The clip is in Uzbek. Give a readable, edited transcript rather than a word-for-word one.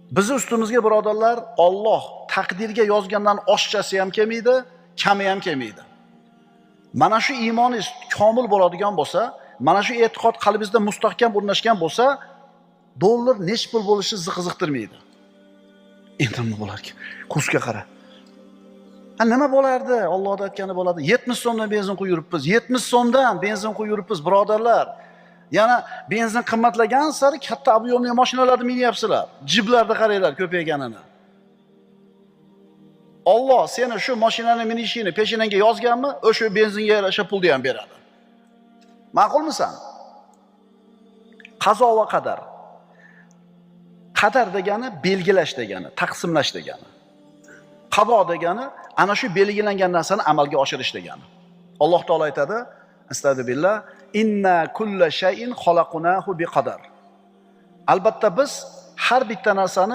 Bizni ustimizga, birodarlar, Olloh taqdirga yozgandan oshchasi ham kelmaydi, kami ham kelmaydi. Mana shu iymoningiz komil bo'ladigan bo'lsa, mana shu e'tiqod qalbingizda mustahkam o'rnashgan bo'lsa, dollar nech pul bo'lishi sizni qiziqtirmaydi. Endi nima bo'larkan? Kursga qara. Ha, nima bo'lardi? Allohning aytgani bo'ladi. 70 so'mdan benzin quyib yuribmiz. 70 so'mdan benzin quyib yuribmiz, birodarlar. Yana benzin qimmatlagan sari katta объемli mashinalarni minyapsizlar. Jiblarni qaranglar ko'payganini. Olloh seni shu mashinani minishingni peshanangga yozganmi, o'sha benzinga yarasha pulni ham beradi. Ma'qulmisan? Qazo va qadar. Qadar degani belgilash degani, taqsimlash degani. Qado degani ana shu belgilangan narsani amalga oshirish degani. Alloh taolo aytadi: "Astagfirullah, inna kulla shay'in xalaqnahu biqadar." Albatta biz har bitta narsani